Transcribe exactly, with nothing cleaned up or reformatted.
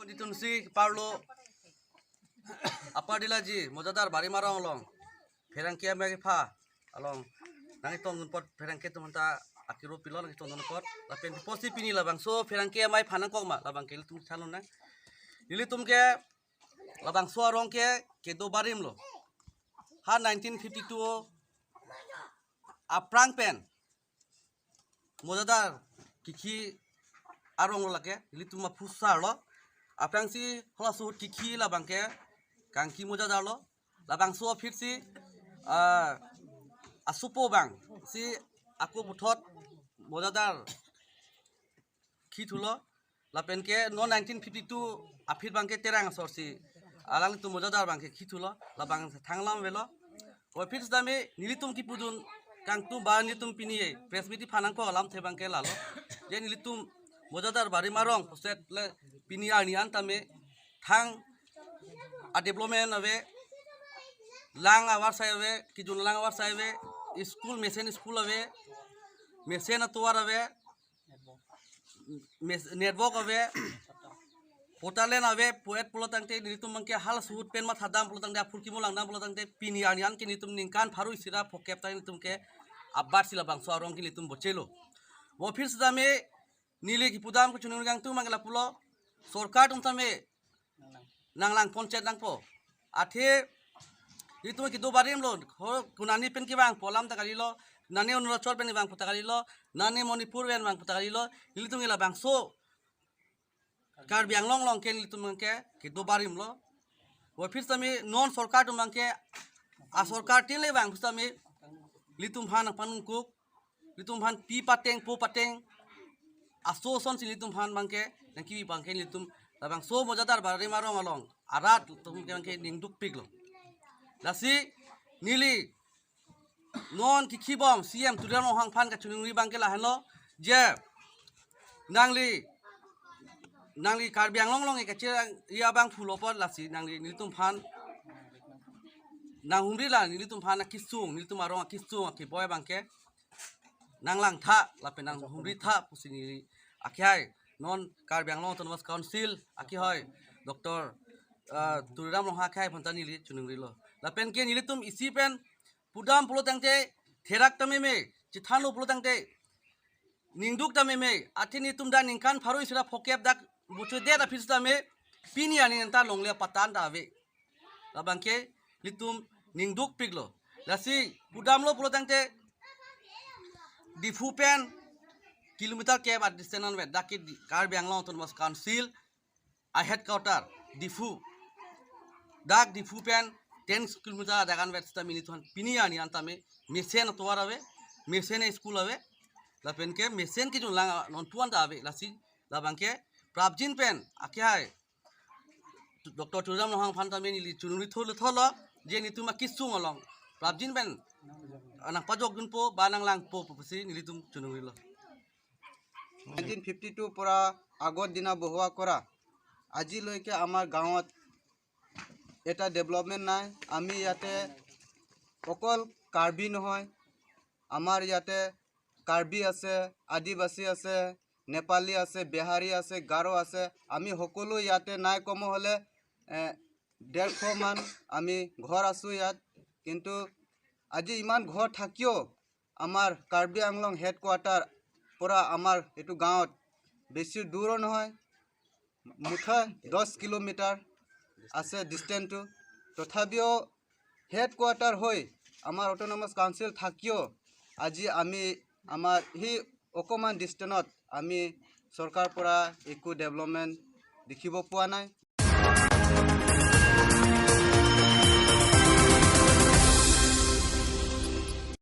Nelitum si parlo Upper Dillaji, Mojadar Barim arong along, pherangke amei kepha along nangketongdun apot pherangke atum aphanta akiro pilo nangketongdun apot. Lapen apotsi pini labangso pherangke amei aphan nangkok ma, labang ke ilitum chalon nang. Nelitum ke labangso arong ke kedo barim lo. Ha nineteen fifty-two aphrang pen Mojadar kikhi arong lo lake, ilitum aphu sar lo. Aphrangsi halaso ahut kikhi labang ke Kangki Mojadar lo. Labangso aphi si, ah, asopo abang si ako puthot Mojadar khi thulo. Lapen ke non nineteen fifty-two aphi abang ke Terang asor si alanglitum Mojadar abang ke khi thulo. Labang thanglam avelo. Aphi sitame nelitum kipudun kangtum ba nelitum pini press meet aphan nangkok alamthe abang ke lalo. Je nelitum Mojadar Barim arong puset le pini arni an tame thang a-development ave, lang avarsai ave, kejun lang avarsai ave, school mesen school ave, mesen atovar ave, mes-, network ave, four lane ave, pu-et pulo tangte nelitum abang ke halaso ahut pen mathadam pulo tangte, aphurkimo langdam pulo tangte, pini arni an ke nelitum ningkan pharo isi ra phokep ta nelitum ke abat si labangso arong ke nelitum bochelo. Aphi sitame neli kipudam kachiningri kangtum abang ke lapulo, sorkar atum tame nanglang ponchot nangpo. Athe nelitum kedo barim lo, ho konani pen kevangpo alam ta kalilo, nane Arunachal pen kevangpo ta kalilo, nane Manipur pen vangpo ta kalilo, nelitum ke labangso Karbi Anglong along ke nelitum abang ke kedo barim lo. Aphi sitame non sorkar atum abang ke, asorkar tin le vang sitame nelitum aphan nangpanungkuk, nelitum aphan pi pateng po pateng, aso ason si nelitum aphan abang ke nangkipi abang ke nelitum labangso Mojadar Barim arong along arat atum ke abang ke ningdukpik lo. Lasi neli non kikhibom C M Tuliram Ronghang aphan kachiningri abang ke lahenlo, je nangli, nangli Karbi Anglong along kachiri abang phulo apot lasi nangli nelitum aphan nanghumri, la nelitum aphan akesung, nelitum arong akesung akeboi abang ke nanglangtha lapen nanghumritha pusi neli akhai non Karbi Anglong Autonomous Council akehoi Doctor, ah, Tuliram Ronghang akhai aphanta neli chiningrilo. Lapen ke nelitum isi pen pudam pulo tangte therak tame me, chethanlo pulo tangte ningduk tame me, athe nelitum dak ningkan pharo isi ra phokep dak bochodet aphi sitame pini arni an ta longle patan ta ave. Labang ke nelitum ningdukpik lo. Lasi pudamlo pulo tangte Diphu pen kilometer kep a-distance anvet dak ke di-, Karbi Anglong Autonomous Council a-headquarter Diphu. Dak Diphu pen ten kilometer adak anvet sitame nelitum aphan pini arni an tame mesen atovar ave, mesen school ave, lapen ke mesen kejun lang nonpu an ta ave. Lasi labang ke prapjin pen akehai Doctor Tuliram Ronghang aphan tame neli chiningri tholo tholo, je nelitum akesung along prapjin pen nangpajokdunpo ba nanglangpo pusi nelitum chiningrilo. Nineteen fifty two পৰা আগৰ দিনা বহোৱা কৰা, আজিলৈকে আমাৰ গাঁৱত এটা ডেভেলপমেণ্ট নাই। আমি ইয়াতে অকল কাৰ্বি নহয়, আমাৰ ইয়াতে কাৰ্বি আছে, আদিবাসী আছে, নেপালী আছে, বিহাৰী আছে, গাৰো আছে। আমি সকলো ইয়াতে নাই কমো হ'লে, এ, ডেৰশ মান আমি ঘৰ আছোঁ ইয়াত। কিন্তু আজি ইমান ঘৰ থাকিও আমাৰ কাৰ্বি আংলং হেডকোৱাৰ্টাৰ পৰা আমাৰ এইটো গাঁৱত বেছি দূৰো নহয়, মুঠে দহ কিলোমিটাৰ আছে ডিষ্টেঞ্চটো। তথাপিও হেডকোৱাৰ্টাৰ হৈ আমাৰ অট'নমাছ কাউন্সিল থাকিও আজি আমি আমাৰ সেই অকণমান ডিষ্টেঞ্চত আমি চৰকাৰ পৰা একো ডেভেলপমেণ্ট দেখিব পোৱা নাই।